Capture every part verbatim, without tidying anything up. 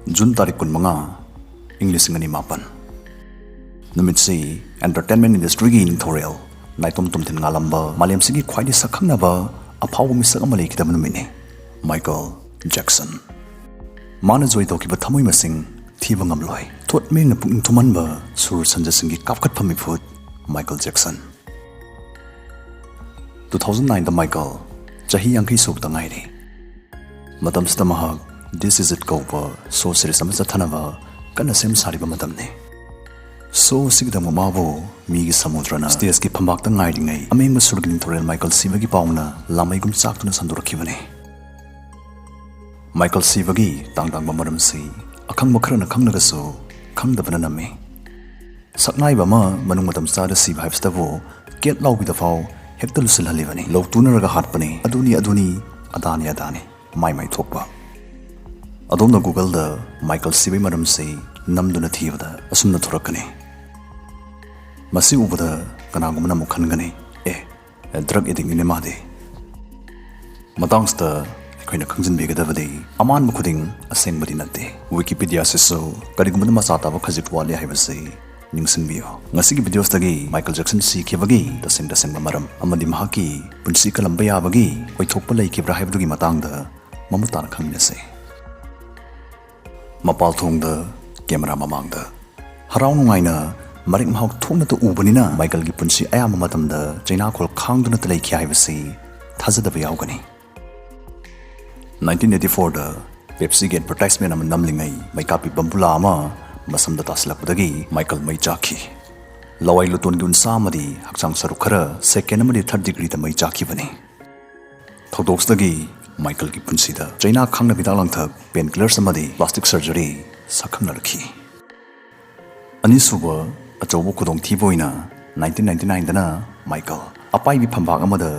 June ꯇꯥꯔꯤꯛ ꯀꯨꯟꯃꯉꯥ, ꯏꯪ ꯂꯤꯁꯤꯡ ꯑꯅꯤ ꯃꯥꯄꯟ꯫ ꯅꯨꯃꯤꯠꯁꯤ entertainment industryꯒꯤ ꯅꯤꯡꯊꯧꯔꯦꯜ ꯅꯥꯏꯇꯣꯝ ꯇꯣꯝꯊꯤꯟ ꯉꯥꯜꯂꯝꯕ, ꯃꯥꯂꯦꯝꯁꯤꯒꯤ ꯈ꯭ꯋꯥꯏꯗꯒꯤ ꯁꯛꯈꯪꯅꯕ ꯑꯐꯥꯎꯕ ꯃꯤꯁꯛ ꯑꯃ ꯂꯩꯈꯤꯗꯕ ꯅꯨꯃꯤꯠꯅꯤ, ꯃꯥꯏꯀꯜ ꯖꯦꯛꯁꯟ꯫ ꯃꯥꯅ ꯖꯣꯏ ꯇꯧꯈꯤꯕ ꯊꯃꯣꯏ ꯃꯁꯤꯡ ꯊꯤꯕ ꯉꯝꯂꯣꯏ꯫ ꯊꯣꯠ ꯃꯦꯡꯅ ꯄꯨꯛꯅꯤꯡ ꯊꯨꯝꯍꯟꯕ ꯁꯨꯔ ꯁꯟꯖꯁꯤꯡꯒꯤ ꯀꯥꯞꯈꯠꯄ ꯃꯤꯐꯨꯠ, ꯃꯥꯏꯀꯜ ꯖꯦꯛꯁꯟ꯫ Two thousand nineꯗ ꯃꯥꯏꯀꯜ ꯆꯍꯤ ꯌꯥꯡꯈꯩ ꯁꯨꯕꯗ ꯉꯥꯏꯔꯤ꯫ ꯃꯇꯝꯁꯤꯗ ꯃꯍꯥꯛ This Is It ꯀꯧꯕ show series ꯑꯃ ꯆꯠꯊꯅꯕ ꯀꯟꯅ ꯁꯦꯝ ꯁꯥꯔꯤꯕ ꯃꯇꯝꯅꯤ꯫ Show ꯑꯁꯤꯒꯤꯗꯃꯛ ꯃꯥꯕꯨ ꯃꯤꯒꯤ ꯁꯃꯨꯗ꯭ꯔꯅ stageꯀꯤ ꯐꯝꯕꯥꯛꯇ ꯉꯥꯏꯔꯤꯉꯩ, ꯑꯃꯦꯡꯕ ꯁꯨꯔꯒꯤ ꯅꯤꯡꯊꯧꯔꯦꯜ ꯃꯥꯏꯀꯜ ꯁꯤꯕꯒꯤ ꯄꯥꯎꯅ ꯂꯥꯃꯩꯒꯨꯝ ꯆꯥꯛꯇꯨꯅ ꯁꯟꯗꯣꯔꯛꯈꯤꯕꯅꯤ꯫ ꯃꯥꯏꯀꯜ ꯁꯤꯕꯒꯤ ꯇꯥꯡ ꯇꯥꯡꯕ ꯃꯔꯝꯁꯤ ꯑꯈꯪꯕ ꯈꯔꯅ ꯈꯪꯂꯒꯁꯨ ꯈꯪꯗꯕꯅ ꯅꯝꯃꯤ꯫ ꯁꯛꯅꯥꯏꯕ ꯑꯃ ꯃꯅꯨꯡ ꯃꯇꯝ ꯆꯥꯗ ꯁꯤꯕ ꯍꯥꯏꯕꯁꯤꯗꯐꯥꯎ ꯀꯦꯠ ꯂꯥꯎꯕꯤꯗꯐꯥꯎ ꯍꯦꯛꯇ ꯂꯨꯁꯤꯜꯍꯜꯂꯤꯕꯅꯤ꯫ ꯂꯧ ꯇꯨꯅꯔꯒ ꯍꯥꯠꯄꯅꯤ, ꯑꯗꯨꯅꯤ ꯑꯗꯨꯅꯤ, ꯑꯗꯥꯅꯤ ꯑꯗꯥꯅꯤ, ꯃꯥꯏ ꯃꯥꯏ ꯊꯣꯛꯄ꯫ ꯑꯗꯣꯝꯅ Googleꯗ ꯃꯥꯏꯀꯜ ꯁꯤꯕꯒꯤ ꯃꯔꯝꯁꯤ ꯅꯝꯗꯨꯅ ꯊꯤꯕꯗ ꯑꯁꯨꯝꯅ ꯊꯣꯔꯛꯀꯅꯤ꯫ ꯃꯁꯤ ꯎꯕꯗ ꯀꯅꯥꯒꯨꯝꯕꯅ ꯑꯃꯨꯛ ꯈꯟꯒꯅꯤ, "ꯑꯦ, drug addictꯅꯤꯅꯦ ꯃꯥꯗꯤ"꯫ ꯃꯇꯥꯡꯁꯤꯗ ꯑꯩꯈꯣꯏꯅ ꯈꯪꯖꯤꯟꯕꯤꯒꯗꯕꯗꯤ, ꯑꯃꯥꯟꯕ ꯈꯨꯗꯤꯡ ꯑꯁꯦꯡꯕꯗꯤ ꯅꯠꯇꯦ꯫ Wikipediaꯁꯤꯁꯨ ꯀꯔꯤꯒꯨꯝꯕꯗ ꯃꯆꯥ ꯇꯥꯕ ꯈꯖꯤꯛ ꯋꯥꯠꯂꯤ ꯍꯥꯏꯕꯁꯤ ꯅꯤꯡꯁꯤꯡꯕꯤꯌꯨ꯫ ꯉꯁꯤꯒꯤ videoꯁꯤꯗꯒꯤ ꯃꯥꯏꯀꯜ ꯖꯦꯛꯁꯟ ꯁꯤꯈꯤꯕꯒꯤ ꯇꯁꯦꯡ ꯇꯁꯦꯡꯕ ꯃꯔꯝ ꯑꯃꯗꯤ ꯃꯍꯥꯛꯀꯤ ꯄꯨꯟꯁꯤ ꯀꯜꯂꯝꯕ ꯌꯥꯕꯒꯤ ꯑꯣꯏꯊꯣꯛꯄ ꯂꯩꯈꯤꯕ꯭ꯔꯥ ꯍꯥꯏꯕꯗꯨꯒꯤ ꯃꯇꯥꯡꯗ ꯃꯃꯨꯠ ꯇꯥꯅ ꯈꯪꯃꯤꯟꯅꯁꯤ꯫ ꯃꯄꯥꯜ ꯊꯣꯡꯗ, camera ꯃꯃꯥꯡꯗ ꯍꯔꯥꯎ ꯅꯨꯡꯉꯥꯏꯅ ꯃꯔꯤꯛ ꯃꯍꯥꯎ ꯊꯣꯛꯅꯇ ꯎꯕꯅꯤꯅ ꯃꯥꯏꯀꯜꯒꯤ ꯄꯨꯟꯁꯤ ꯑꯌꯥꯝꯕ ꯃꯇꯝꯗ ꯆꯩꯅꯥꯈꯣꯜ ꯈꯥꯡꯗꯨꯅꯇ ꯂꯩꯈꯤ ꯍꯥꯏꯕꯁꯤ ꯊꯥꯖꯗꯕ ꯌꯥꯎꯒꯅꯤ꯫ Nineteen eighty fourꯗ Pepsiꯒꯤ advertisement ꯑꯃ ꯅꯝꯂꯤꯉꯩ ꯃꯩꯀꯥꯞꯄꯤ ꯕꯝꯕꯨꯂꯥ ꯑꯃ ꯃꯁꯝꯗ ꯇꯥꯁꯤꯜꯂꯛꯄꯗꯒꯤ ꯃꯥꯏꯀꯜ ꯃꯩ ꯆꯥꯛꯈꯤ꯫ ꯂꯋꯥꯏ ꯂꯨꯇꯣꯟꯒꯤ ꯎꯟꯁꯥ ꯑꯃꯗꯤ ꯍꯛꯆꯥꯡ ꯁꯔꯨꯛ ꯈꯔ second ꯑꯃꯗꯤ third degreeꯗ ꯃꯩ ꯆꯥꯛꯈꯤꯕꯅꯤ꯫ ꯊꯧꯗꯣꯛꯁꯤꯗꯒꯤ ꯃꯥꯏꯀꯜꯒꯤ ꯄꯨꯟꯁꯤꯗ ꯆꯩꯅꯥ ꯈꯥꯡꯅꯕ ꯍꯤꯗꯥꯛ ꯂꯥꯡꯊꯛ, painkillers ꯑꯃꯗꯤ plastic surgery ꯁꯛꯈꯪꯅꯔꯛꯈꯤ꯫ ꯑꯅꯤꯁꯨꯕ ꯑꯆꯧꯕ ꯈꯨꯗꯣꯡꯊꯤꯕ ꯑꯣꯏꯅ nineteen ninety nineꯗꯅ ꯃꯥꯏꯀꯜ ꯑꯄꯥꯏꯕꯤ ꯐꯝꯕꯥꯛ ꯑꯃꯗ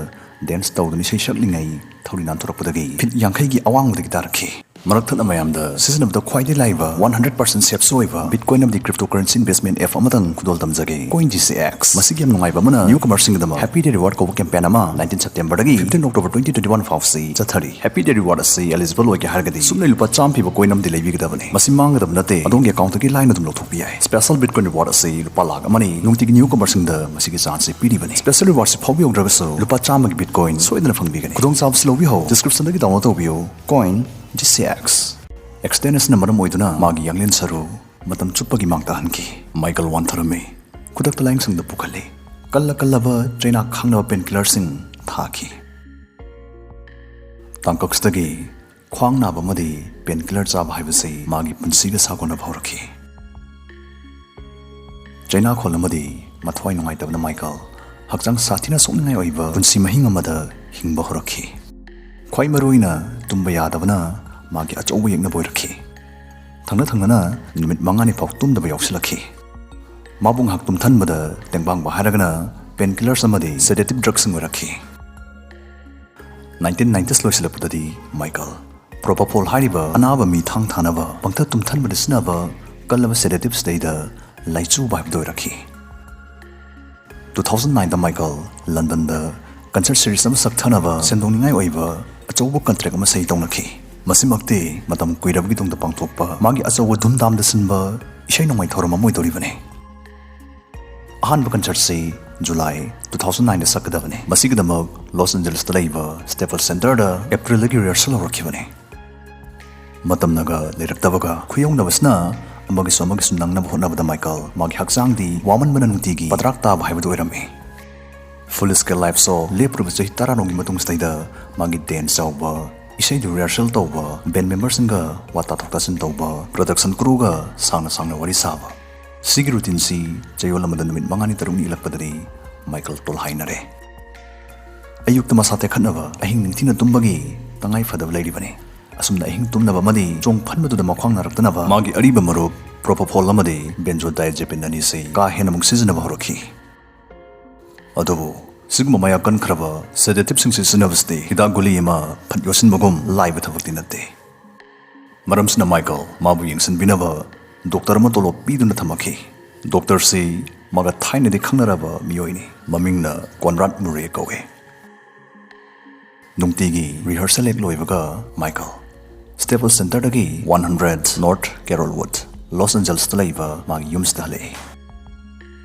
dance ꯇꯧꯗꯨꯅ ꯏꯁꯩ ꯁꯛꯂꯤꯉꯩ ꯊꯧꯔꯤ ꯅꯥꯟꯊꯣꯔꯛꯄꯗꯒꯤ feet ꯌꯥꯡꯈꯩꯒꯤ ꯑꯋꯥꯡꯕꯗꯒꯤ ꯇꯥꯔꯛꯈꯤ꯫ ꯃꯔꯛ ꯊꯠꯅ ꯃꯌꯥꯝꯗ ꯁꯤꯖꯤꯟꯅꯕꯗ ꯈ꯭ꯋꯥꯏꯗꯒꯤ ꯂꯥꯏꯕ, ꯋꯥꯟ ꯍꯟꯗ꯭ꯔꯦꯠ ꯄꯥꯔꯁꯦꯟ ꯁꯦꯐꯁꯨ ꯑꯣꯏꯕ Bitcoin ꯑꯃꯗꯤ cryptocurrency investment app ꯑꯃꯇꯪ ꯈꯨꯗꯣꯜ ꯇꯝꯖꯒꯦ, CoinGCX꯫ ꯃꯁꯤꯒꯤ ꯌꯥꯝ ꯅꯨꯡꯉꯥꯏꯕ ꯑꯃꯅ new comerꯁꯤꯡꯒꯤꯗꯃꯛ Happy Day Reward ꯀꯧꯕ campaign ꯑꯃ nineteen Septemberꯗꯒꯤ fifteen October twenty twenty one ꯐꯥꯎꯁꯤ ꯆꯠꯊꯔꯤ꯫ Happy Day Reward ꯑꯁꯤ eligible ꯑꯣꯏꯒꯦ ꯍꯥꯏꯔꯒꯗꯤ ꯁꯨꯞꯅ ꯂꯨꯄꯥ ꯆꯥꯝꯃ ꯄꯤꯕ coin ꯑꯃꯗꯤ ꯂꯩꯕꯤꯒꯗꯕꯅꯤ꯫ ꯃꯁꯤ ꯃꯥꯡꯒꯗꯕ ꯅꯠꯇꯦ, ꯑꯗꯣꯝꯒꯤ accountꯇꯒꯤ ꯂꯥꯏꯅ ꯑꯗꯨꯝ ꯂꯧꯊꯣꯛꯄ ꯌꯥꯏ꯫ Special Bitcoin Reward ꯑꯁꯤ ꯂꯨꯄꯥ ꯂꯥꯈ ꯑꯃꯅꯤ꯫ ꯅꯨꯡꯇꯤꯒꯤ new comerꯁꯤꯡꯗ ꯃꯁꯤꯒꯤ chanceꯁꯤ ꯄꯤꯔꯤꯕꯅꯤ꯫ Special Rewardꯁꯤ ꯐꯥꯎꯕ ꯌꯧꯗ꯭ꯔꯒꯁꯨ ꯂꯨꯄꯥ ꯆꯥꯝꯃꯒꯤ Bitcoin ꯁꯣꯏꯗꯅ ꯐꯪꯕꯤꯒꯅꯤ꯫ ꯈꯨꯗꯣꯡꯆꯥꯕꯁꯤ ꯂꯧꯕꯤꯍꯧ꯫ Descriptionꯗꯒꯤ download ꯇꯧꯕꯤꯌꯨ꯫ CoinGCX꯫ Extend ꯑꯁꯤꯅ ꯃꯔꯝ ꯑꯣꯏꯗꯨꯅ ꯃꯥꯒꯤ ꯌꯥꯡꯂꯦꯟ ꯁꯔꯨ ꯃꯇꯝ ꯆꯨꯞꯄꯒꯤ ꯃꯥꯡ ꯇꯥꯍꯟꯈꯤ꯫ ꯃꯥꯏꯀꯜ ꯋꯥꯟꯊꯔꯝꯃꯤ꯫ ꯈꯨꯗꯛꯇ ꯂꯥꯌꯦꯡꯁꯪꯗ ꯄꯨꯈꯠꯂꯤ꯫ ꯀꯜꯂ ꯀꯜꯂꯕ ꯆꯩꯅꯥ ꯈꯥꯡꯅꯕ painkillerꯁꯤꯡ ꯊꯥꯈꯤ꯫ ꯇꯥꯡꯀꯛꯁꯤꯗꯒꯤ ꯈ꯭ꯋꯥꯡ ꯅꯥꯕ ꯑꯃꯗꯤ painkiller ꯆꯥꯕ ꯍꯥꯏꯕꯁꯤ ꯃꯥꯒꯤ ꯄꯨꯟꯁꯤꯒ ꯁꯥꯒꯣꯟꯅꯕ ꯍꯧꯔꯛꯈꯤ꯫ ꯆꯩꯅꯥꯈꯣꯜ ꯑꯃꯗꯤ ꯃꯊ꯭ꯋꯥꯏ ꯅꯨꯡꯉꯥꯏꯇꯕꯅ ꯃꯥꯏꯀꯜ ꯍꯛꯆꯥꯡ ꯁꯥꯊꯤꯅ ꯁꯣꯛꯅꯤꯡꯉꯥꯏ ꯑꯣꯏꯕ ꯄꯨꯟꯁꯤ ꯃꯍꯤꯡ ꯑꯃꯗ ꯍꯤꯡꯕ ꯍꯧꯔꯛꯈꯤ꯫ ꯈ꯭ꯋꯥꯏ ꯃꯔꯨꯑꯣꯏꯅ ꯇꯨꯝꯕ ꯌꯥꯗꯕꯅ ꯃꯥꯒꯤ ꯑꯆꯧꯕ ꯌꯦꯛꯅꯕ ꯑꯣꯏꯔꯛꯈꯤ꯫ ꯊꯪꯅ ꯊꯪꯅꯅ ꯅꯨꯃꯤꯠ ꯃꯉꯥꯅꯤ ꯐꯥꯎ ꯇꯨꯝꯗꯕ ꯌꯥꯎꯁꯤꯜꯂꯛꯈꯤ꯫ ꯃꯥꯕꯨ ꯉꯥꯏꯍꯥꯛ ꯇꯨꯝꯊꯟꯕꯗ ꯇꯦꯡꯕꯥꯡꯕ ꯍꯥꯏꯔꯒꯅ painkillers ꯑꯃꯗꯤ sedative drugꯁꯤꯡ ꯑꯣꯏꯔꯛꯈꯤ꯫ nineteen nineties ꯂꯣꯏꯁꯤꯜꯂꯛꯄꯗꯗꯤ ꯃꯥꯏꯀꯜ propofol ꯍꯥꯏꯔꯤꯕ ꯑꯅꯥꯕ ꯃꯤ ꯊꯥꯡ ꯊꯥꯅꯕ ꯄꯪꯊ ꯇꯨꯝꯊꯟꯕꯗ ꯁꯤꯖꯤꯟꯅꯕ ꯀꯜꯂꯕ sedativeꯁꯤꯗꯩꯗ ꯂꯥꯏꯆꯨꯕ ꯍꯥꯏꯕꯗꯨ ꯑꯣꯏꯔꯛꯈꯤ꯫ Two thousand nineꯗ ꯃꯥꯏꯀꯜ ꯂꯟꯗꯟꯗ concert series ꯑꯃ ꯁꯛꯊꯅꯕ ꯁꯦꯟꯗꯣꯡꯅꯤꯡꯉꯥꯏ ꯑꯣꯏꯕ ꯑꯆꯧꯕ contract ꯑꯃ ꯁꯍꯤ ꯇꯧꯅꯈꯤ꯫ ꯃꯁꯤꯃꯛꯇꯤ ꯃꯇꯝ ꯀꯨꯏꯔꯕꯒꯤ ꯇꯨꯡꯗ ꯄꯥꯡꯊꯣꯛꯄ ꯃꯥꯒꯤ ꯑꯆꯧꯕ ꯙꯨꯝꯙꯥꯝꯗ ꯁꯤꯟꯕ ꯏꯁꯩ ꯅꯣꯡꯃꯥꯏ ꯊꯧꯔꯝ ꯑꯃ ꯑꯣꯏꯗꯧꯔꯤꯕꯅꯤ꯫ ꯑꯍꯥꯟꯕ concertꯁꯤ July two thousand nineꯗ ꯁꯛꯀꯗꯕꯅꯤ꯫ ꯃꯁꯤꯒꯤꯗꯃꯛ ꯂꯣꯁ ꯑꯦꯟꯖꯦꯂꯤꯁꯇ ꯂꯩꯕ Staples Centerꯗ Aprilꯗꯒꯤ rehearsal ꯍꯧꯔꯛꯈꯤꯕꯅꯤ꯫ ꯃꯇꯝꯅꯒ ꯂꯩꯔꯛꯇꯕꯒ ꯈꯨꯌꯧꯅꯕꯁꯤꯅ ꯑꯃꯒꯤꯁꯨ ꯑꯃꯒꯤꯁꯨ ꯅꯪꯅꯕ ꯍꯣꯠꯅꯕꯗ ꯃꯥꯏꯀꯜ ꯃꯥꯒꯤ ꯍꯛꯆꯥꯡꯗꯤ ꯋꯥꯃꯟꯕꯅ ꯅꯨꯡꯇꯤꯒꯤ ꯄꯗ꯭ꯔꯥꯛ ꯇꯥꯕ ꯍꯥꯏꯕꯗꯨ ꯑꯣꯏꯔꯝꯃꯤ꯫ Full Scale Lifeꯁꯨ ꯂꯦꯞꯄꯨꯔꯕ ꯆꯍꯤ ꯇꯔꯥꯔꯣꯝꯒꯤ ꯃꯇꯨꯡꯁꯤꯗꯩꯗ ꯃꯥꯒꯤ dance ꯌꯥꯎꯕ, ꯏꯁꯩꯗꯨ rehearsal ꯇꯧꯕ, band memberꯁꯤꯡꯒ ꯋꯥ ꯇꯥꯊꯣꯛ ꯇꯥꯁꯤꯟ ꯇꯧꯕ, production crewꯒ ꯁꯥꯡꯅ ꯁꯥꯡꯅ ꯋꯥꯔꯤ ꯁꯥꯕ꯫ ꯁꯤꯒꯤ routineꯁꯤ ꯆꯌꯣꯜ ꯑꯃꯗ ꯅꯨꯃꯤꯠ ꯃꯉꯥꯅꯤ ꯇꯔꯨꯛꯅꯤ ꯏꯜꯂꯛꯄꯗꯗꯤ ꯃꯥꯏꯀꯜ ꯇꯣꯜꯍꯥꯏꯅꯔꯦ꯫ ꯑꯌꯨꯛꯇ ꯃꯁꯥ ꯇꯦꯛꯈꯠꯅꯕ ꯑꯍꯤꯡ ꯅꯤꯡꯊꯤꯅ ꯇꯨꯝꯕꯒꯤ ꯇꯉꯥꯏ ꯐꯗꯕ ꯂꯩꯔꯤꯕꯅꯤ꯫ ꯑꯁꯨꯝꯅ ꯑꯍꯤꯡ ꯇꯨꯝꯅꯕ ꯑꯃꯗꯤ ꯆꯣꯡ ꯐꯟꯕꯗꯨꯗ ꯃꯈ꯭ꯋꯥꯡ ꯅꯥꯔꯛꯇꯅꯕ ꯃꯥꯒꯤ ꯑꯔꯤꯕ ꯃꯔꯨꯞ propofol ꯑꯃꯗꯤ benzodiazepine ꯑꯅꯤꯁꯤ ꯀꯥ ꯍꯦꯟꯅ ꯑꯃꯨꯛ ꯁꯤꯖꯤꯟꯅꯕ ꯍꯧꯔꯛꯈꯤ꯫ ꯑꯗꯨꯕꯨ ꯁꯤꯒꯨꯝꯕ ꯃꯌꯥ ꯀꯟꯈ꯭ꯔꯕ sedativeꯁꯤꯡ ꯁꯤꯖꯤꯟꯅꯕꯁꯤꯗꯤ ꯍꯤꯗꯥꯛ ꯒꯨꯂꯤ ꯑꯃ ꯐꯠ ꯌꯣꯠꯁꯤꯟꯕꯒꯨꯝ ꯂꯥꯏꯕ ꯊꯕꯛꯇꯤ ꯅꯠꯇꯦ꯫ ꯃꯔꯝꯁꯤꯅ ꯃꯥꯏꯀꯜ ꯃꯥꯕꯨ ꯌꯦꯡꯁꯤꯟꯕꯤꯅꯕ ꯗꯣꯛꯇꯔ ꯑꯃ ꯇꯣꯂꯣꯞ ꯄꯤꯗꯨꯅ ꯊꯝꯃꯛꯈꯤ꯫ ꯗꯣꯛꯇꯔꯁꯤ ꯃꯥꯒ ꯊꯥꯏꯅꯗꯤ ꯈꯪꯅꯔꯕ ꯃꯤꯑꯣꯏꯅꯤ꯫ ꯃꯃꯤꯡꯅ ꯀꯣꯟꯔꯥꯗ ꯃꯨꯔꯦ ꯀꯧꯏ꯫ ꯅꯨꯡꯇꯤꯒꯤ ꯔꯤꯍꯔꯁꯦꯜ ꯍꯦꯛ ꯂꯣꯏꯕꯒ ꯃꯥꯏꯀꯜ ꯁ꯭ꯇꯦꯄꯜ ꯁꯦꯟꯇꯔꯗꯒꯤ ꯋꯥꯟ ꯍꯟꯗ꯭ꯔꯦꯠ ꯅꯣꯔꯠ ꯀꯦꯔꯣꯜꯋꯨꯗ, ꯂꯣꯁ ꯑꯦꯟꯖꯦꯜꯁꯇ ꯂꯩꯕ ꯃꯥꯒꯤ ꯌꯨꯝꯁꯤꯗ ꯍꯜꯂꯛꯏ꯫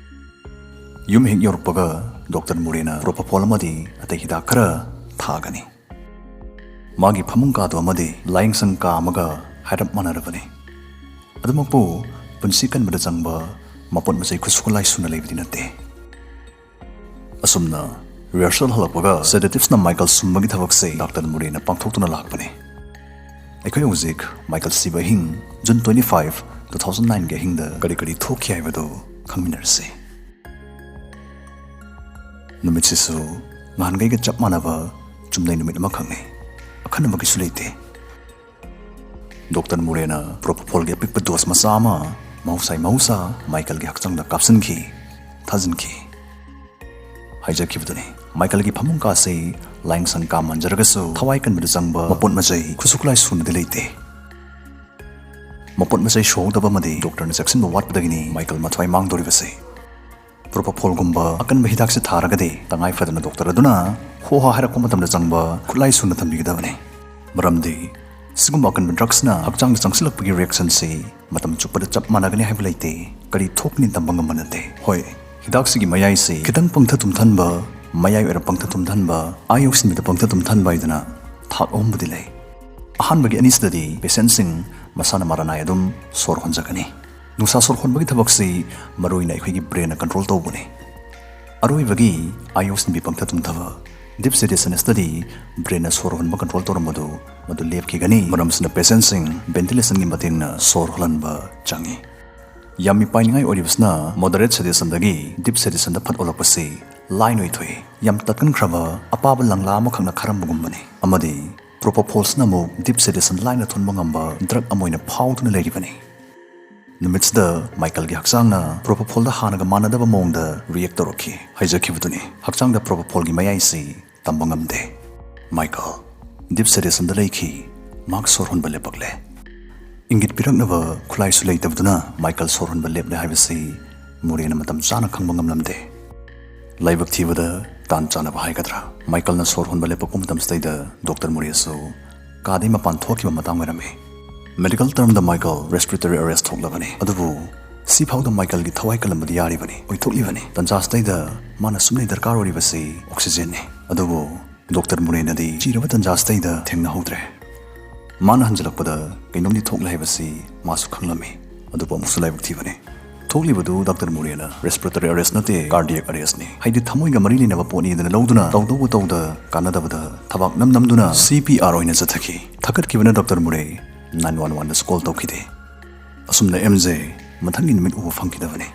ꯌꯨꯝ ꯍꯦꯛ ꯌꯧꯔꯛꯄꯒ ꯗꯣꯛꯇꯔ ꯃꯨꯔꯦꯅ ꯄ꯭ꯔꯣꯄꯣꯐꯣꯜ ꯑꯃꯗꯤ ꯑꯇꯩ ꯍꯤꯗꯥꯛ ꯈꯔ ꯊꯥꯒꯅꯤ꯫ ꯃꯥꯒꯤ ꯐꯃꯨꯡ ꯀꯥꯗꯣ ꯑꯃꯗꯤ ꯂꯥꯏꯌꯦꯡꯁꯪ ꯀꯥ ꯑꯃꯒ ꯍꯥꯏꯔꯞ ꯃꯥꯟꯅꯔꯕꯅꯤ꯫ ꯑꯗꯨꯃꯛꯄꯨ ꯄꯨꯟꯁꯤ ꯀꯟꯕꯗ ꯆꯪꯕ ꯃꯄꯣꯠ ꯃꯆꯩ ꯈꯨꯠꯁꯨ ꯈꯨꯠꯂꯥꯏ ꯁꯨꯅ ꯂꯩꯕꯗꯤ ꯅꯠꯇꯦ꯫ ꯑꯁꯨꯝꯅ ꯔꯤꯍꯔꯁꯦꯜ ꯍꯜꯂꯛꯄꯒ ꯁꯦꯗꯦꯇꯤꯚꯁꯅ ꯃꯥꯏꯀꯜ ꯁꯨꯝꯕꯒꯤ ꯊꯕꯛꯁꯦ ꯗꯥꯛꯇꯔ ꯃꯨꯔꯦꯅ ꯄꯥꯡꯊꯣꯛꯇꯨꯅ ꯂꯥꯛꯄꯅꯤ꯫ ꯑꯩꯈꯣꯏ ꯍꯧꯖꯤꯛ ꯃꯥꯏꯀꯜ ꯁꯤꯕ ꯑꯍꯤꯡ, June twenty five, two thousand ꯅꯥꯏꯟꯒꯤ ꯑꯍꯤꯡꯗ ꯀꯔꯤ ꯀꯔꯤ ꯊꯣꯛꯈꯤ ꯍꯥꯏꯕꯗꯨ ꯈꯪꯃꯤꯟꯅꯔꯁꯤ꯫ ꯅꯨꯃꯤꯠꯁꯤꯁꯨ ꯅꯍꯥꯟꯈꯩꯒ ꯆꯞ ꯃꯥꯟꯅꯕ ꯆꯨꯝꯅꯩ ꯅꯨꯃꯤꯠ ꯑꯃꯈꯛꯅꯤ꯫ ꯑꯈꯟꯅꯕ ꯀꯩꯁꯨ ꯂꯩꯇꯦ꯫ ꯗꯣꯛꯇꯔ ꯃꯨꯔꯦꯅ ꯄ꯭ꯔꯣꯄꯣꯐꯣꯜꯒꯤ ꯑꯄꯤꯛꯄ ꯗꯣꯁ ꯃꯆꯥ ꯑꯃ ꯃꯍꯧꯁꯥꯒꯤ ꯃꯍꯧꯁꯥ ꯃꯥꯏꯀꯜꯒꯤ ꯍꯛꯆꯥꯡꯗ ꯀꯥꯞꯁꯤꯟꯈꯤ, ꯊꯥꯖꯤꯟꯈꯤ꯫ ꯍꯥꯏꯖꯈꯤꯕꯗꯨꯅꯤ, ꯃꯥꯏꯀꯜꯒꯤ ꯐꯃꯨꯡ ꯀꯥꯁꯤ ꯂꯥꯏꯌꯦꯡꯁꯪ ꯀꯥ ꯃꯥꯟꯖꯔꯒꯁꯨ ꯊꯋꯥꯏ ꯀꯟꯕꯗ ꯆꯪꯕ ꯃꯄꯣꯠ ꯃꯆꯩ ꯈꯨꯠꯁꯨ ꯈꯨꯠꯂꯥꯏ ꯁꯨꯅꯗꯤ ꯂꯩꯇꯦ꯫ ꯃꯄꯣꯠ ꯃꯆꯩ ꯁꯨꯍꯧꯗꯕ ꯑꯃꯗꯤ ꯗꯣꯛꯇꯔꯅ ꯆꯦꯛꯁꯤꯟꯕ ꯋꯥꯠꯄꯗꯒꯤꯅꯤ ꯃꯥꯏꯀꯜ ꯃꯊ꯭ꯋꯥꯏ ꯃꯥꯡꯗꯧꯔꯤꯕꯁꯦ꯫ ꯄ꯭ꯔꯣꯄꯣꯐꯣꯜꯒꯨꯝꯕ ꯑꯀꯟꯕ ꯍꯤꯗꯥꯛꯁꯦ ꯊꯥꯔꯒꯗꯤ ꯇꯉꯥꯏ ꯐꯗꯅ ꯗꯣꯛꯇꯔ ꯑꯗꯨꯅ ꯍꯣ ꯍꯥ ꯍꯥꯏꯔꯛꯄ ꯃꯇꯝꯗ ꯆꯪꯕ ꯈꯨꯠꯂꯥꯏ ꯁꯨꯅ ꯊꯝꯕꯤꯒꯗꯕꯅꯤ꯫ ꯃꯔꯝꯗꯤ ꯁꯤꯒꯨꯝꯕ ꯑꯀꯟꯕ ꯗ꯭ꯔꯛꯁꯅ ꯍꯛꯆꯥꯡꯗ ꯆꯪꯁꯤꯜꯂꯛꯄꯒꯤ ꯔꯤꯌꯦꯛꯁꯟꯁꯤ ꯃꯇꯝ ꯆꯨꯞꯄꯗ ꯆꯞ ꯃꯥꯟꯅꯒꯅꯤ ꯍꯥꯏꯕ ꯂꯩꯇꯦ꯫ ꯀꯔꯤ ꯊꯣꯛꯀꯅꯤ ꯇꯝꯕ ꯉꯝꯕ ꯅꯠꯇꯦ꯫ ꯍꯣꯏ, ꯍꯤꯗꯥꯛꯁꯤꯒꯤ ꯃꯌꯥꯏꯁꯤ ꯈꯤꯇꯪ ꯄꯪꯊ ꯇꯨꯝꯊꯟꯕ, ꯃꯌꯥꯏ ꯑꯣꯏꯔꯞ ꯄꯪꯊ ꯇꯨꯝꯊꯟꯕ, ꯑꯥ ꯌꯧꯁꯤꯟꯕꯗ ꯄꯪꯊ ꯇꯨꯝꯊꯟꯕ ꯍꯥꯏꯗꯅ ꯊꯥꯛ ꯑꯍꯨꯝꯕꯨꯗꯤ ꯂꯩ꯫ ꯑꯍꯥꯟꯕꯒꯤ ꯑꯅꯤꯁꯤꯗꯗꯤ ꯄꯦꯁꯦꯟꯁꯤꯡ ꯃꯁꯥꯅ ꯃꯔꯥꯅꯥꯏ ꯑꯗꯨꯝ ꯁꯣꯔ ꯍꯣꯟꯖꯒꯅꯤ꯫ ꯅꯨꯡꯁꯥ ꯁꯣꯔ ꯍꯣꯟꯕꯒꯤ ꯊꯕꯛꯁꯤ ꯃꯔꯨꯑꯣꯏꯅ ꯑꯩꯈꯣꯏꯒꯤ ꯕ꯭ꯔꯦꯟꯅ ꯀꯟꯇ꯭ꯔꯣꯜ ꯇꯧꯕꯅꯤ꯫ ꯑꯔꯣꯏꯕꯒꯤ ꯑꯥ ꯌꯧꯁꯤꯟꯕꯤ ꯄꯪꯊ ꯇꯨꯝꯊꯕ, ꯗꯤꯞ ꯁꯦꯗꯦꯁꯟ ꯑꯁꯤꯗꯗꯤ ꯕ꯭ꯔꯦꯟꯅ ꯁꯣꯔ ꯍꯣꯟꯕ ꯀꯟꯇ꯭ꯔꯣꯜ ꯇꯧꯔꯝꯕꯗꯨ ꯃꯗꯨ ꯂꯦꯞꯈꯤꯒꯅꯤ꯫ ꯃꯔꯝꯁꯤꯅ ꯄꯦꯁꯦꯟꯁꯤꯡ ꯚꯦꯟꯇꯤꯂꯦꯁꯟꯒꯤ ꯃꯇꯦꯡꯅ ꯁꯣꯔ ꯍꯣꯜꯍꯟꯕ ꯆꯪꯏ꯫ ꯌꯥꯝ ꯃꯤꯄꯥꯏꯅꯤꯡꯉꯥꯏ ꯑꯣꯏꯔꯤꯕꯁꯤꯅ ꯃꯣꯗꯔꯦꯠ ꯁꯦꯗꯦꯁꯟꯗꯒꯤ ꯗꯤꯞ ꯁꯦꯗꯦꯁꯟꯗ ꯐꯠ ꯑꯣꯜꯂꯛꯄꯁꯤ ꯂꯥꯏꯅ ꯑꯣꯏꯊꯣꯛꯏ꯫ ꯌꯥꯝ ꯇꯠꯀꯟꯈ꯭ꯔꯕ ꯑꯄꯥꯕ ꯂꯪꯂꯥ ꯑꯃꯈꯛꯅ ꯈꯥꯔꯝꯕꯒꯨꯝꯕꯅꯤ꯫ ꯑꯃꯗꯤ ꯄ꯭ꯔꯣꯄꯣꯐꯣꯜꯁꯤꯅ ꯑꯃꯨꯛ ꯗꯤꯞ ꯁꯦꯗꯦꯁꯟ ꯂꯥꯏꯅ ꯊꯣꯟꯕ ꯉꯝꯕ ꯗ꯭ꯔꯛ ꯑꯃ ꯑꯣꯏꯅ ꯐꯥꯎꯗꯨꯅ ꯂꯩꯔꯤꯕꯅꯤ꯫ ꯅꯨꯃꯤꯠꯁꯤꯗ ꯃꯥꯏꯀꯜꯒꯤ ꯍꯛꯆꯥꯡꯅ ꯄ꯭ꯔꯣꯄꯣꯐꯣꯜꯗ ꯍꯥꯟꯅꯒ ꯃꯥꯟꯅꯗꯕ ꯃꯑꯣꯡꯗ ꯔꯤꯌꯦꯛ ꯇꯧꯔꯛꯈꯤ꯫ ꯍꯥꯏꯖꯈꯤꯕꯗꯨꯅꯤ, ꯍꯛꯆꯥꯡꯗ ꯄ꯭ꯔꯣꯄꯣꯐꯣꯜꯒꯤ ꯃꯌꯥꯏꯁꯤ ꯇꯝꯕ ꯉꯝꯗꯦ꯫ ꯃꯥꯏꯀꯜ ꯗꯤꯞ ꯁꯦꯗꯦꯁꯟꯗ ꯂꯩꯈꯤ꯫ ꯃꯍꯥꯛ ꯁꯣꯔ ꯍꯣꯟꯕ ꯂꯦꯞꯄꯛꯂꯦ꯫ ꯏꯪꯒꯤꯠ ꯄꯤꯔꯛꯅꯕ ꯈꯨꯠꯂꯥꯏꯁꯨ ꯂꯩꯇꯕꯗꯨꯅ ꯃꯥꯏꯀꯜ ꯁꯣꯔ ꯍꯣꯟꯕ ꯂꯦꯞꯂꯦ ꯍꯥꯏꯕꯁꯤ ꯃꯨꯔꯦꯅ ꯃꯇꯝ ꯆꯥꯅ ꯈꯪꯕ ꯉꯝꯂꯝꯗꯦ꯫ ꯂꯥꯏꯕꯛ ꯊꯤꯕꯗ ꯇꯥꯟ ꯆꯥꯅꯕ ꯍꯥꯏꯒꯗ꯭ꯔꯥ, ꯃꯥꯏꯀꯜꯅ ꯁꯣꯔ ꯍꯣꯟꯕ ꯂꯦꯞꯄꯛꯄ ꯃꯇꯝꯁꯤꯗꯩꯗ ꯗꯣꯛꯇꯔ ꯃꯨꯔꯦꯁꯨ ꯀꯥꯗꯩ ꯃꯄꯥꯟ ꯊꯣꯛꯈꯤꯕ ꯃꯇꯥꯡ ꯑꯣꯏꯔꯝꯃꯤ꯫ ꯃꯦꯗꯤꯀꯦꯜ ꯇꯔꯝꯗ ꯃꯥꯏꯀꯜ ꯔꯦꯁꯄꯤꯔꯦꯇꯔꯤ ꯑꯦꯔꯦꯁ ꯊꯣꯛꯂꯕꯅꯤ, ꯑꯗꯨꯕꯨ ꯁꯤ ꯐꯥꯎꯗ ꯃꯥꯏꯀꯜꯒꯤ ꯊꯋꯥꯏ ꯀꯜꯂꯝꯕꯗꯤ ꯌꯥꯔꯤꯕꯅꯤ, ꯑꯣꯏꯊꯣꯛꯂꯤꯕꯅꯤ꯫ ꯇꯟꯖꯥꯁꯤꯗꯩꯗ ꯃꯥꯅ ꯁꯨꯝꯅꯩ ꯗꯔꯀꯥꯔ ꯑꯣꯏꯔꯤꯕꯁꯤ ꯑꯣꯛꯁꯤꯖꯦꯟꯅꯤ꯫ ꯑꯗꯨꯕꯨ ꯗꯣꯛꯇꯔ ꯃꯨꯔꯦꯅꯗꯤ ꯆꯤꯔꯕ ꯇꯟꯖꯥꯁꯤꯗꯩꯗ ꯊꯦꯡꯅꯍꯧꯗ꯭ꯔꯦ꯫ ꯃꯥꯅ ꯍꯟꯖꯤꯜꯂꯛꯄꯗ ꯀꯩꯅꯣꯝꯗꯤ ꯊꯣꯛꯂꯦ ꯍꯥꯏꯕꯁꯤ ꯃꯥꯁꯨ ꯈꯪꯂꯝꯃꯤ, ꯑꯗꯨꯕꯨ ꯑꯃꯨꯛꯁꯨ ꯂꯥꯏꯕꯛ ꯊꯤꯕꯅꯤ꯫ ꯊꯣꯛꯂꯤꯕꯗꯨ ꯗꯥꯛꯇꯔ ꯃꯨꯔꯦꯅ ꯔꯦꯁꯄꯤꯔꯦꯇꯔꯤ ꯑꯦꯔꯦꯁ ꯅꯠꯇꯦ, ꯀꯥꯔꯗꯤꯌꯦꯛ ꯑꯦꯔꯦꯁꯅꯤ꯫ ꯍꯥꯏꯗꯤ ꯊꯃꯣꯏꯒ ꯃꯔꯤ ꯂꯩꯅꯕ ꯄꯣꯠꯅꯤ ꯑꯗꯨꯅ ꯂꯧꯗꯨꯅ ꯇꯧꯗꯧꯕ ꯇꯧꯗ ꯀꯥꯟꯅꯗꯕꯗ ꯊꯕꯥꯛ ꯅꯝ ꯅꯝꯗꯨꯅ ꯁꯤ ꯄꯤ ꯑꯥꯔ ꯑꯣꯏꯅ ꯆꯠꯊꯈꯤ꯫ ꯊꯛꯀꯠꯈꯤꯕꯅ ꯗꯥꯛꯇꯔ ꯃꯨꯔꯦ ꯅꯥꯏꯟ ꯋꯥꯟ ꯋꯥꯟꯗꯁꯨ ꯀꯣꯜ ꯇꯧꯈꯤꯗꯦ꯫ ꯑꯁꯨꯝꯅ ꯑꯦꯝꯖꯦ ꯃꯊꯪꯒꯤ ꯅꯨꯃꯤꯠ ꯎꯕ ꯐꯪꯈꯤꯗꯕꯅꯤ꯫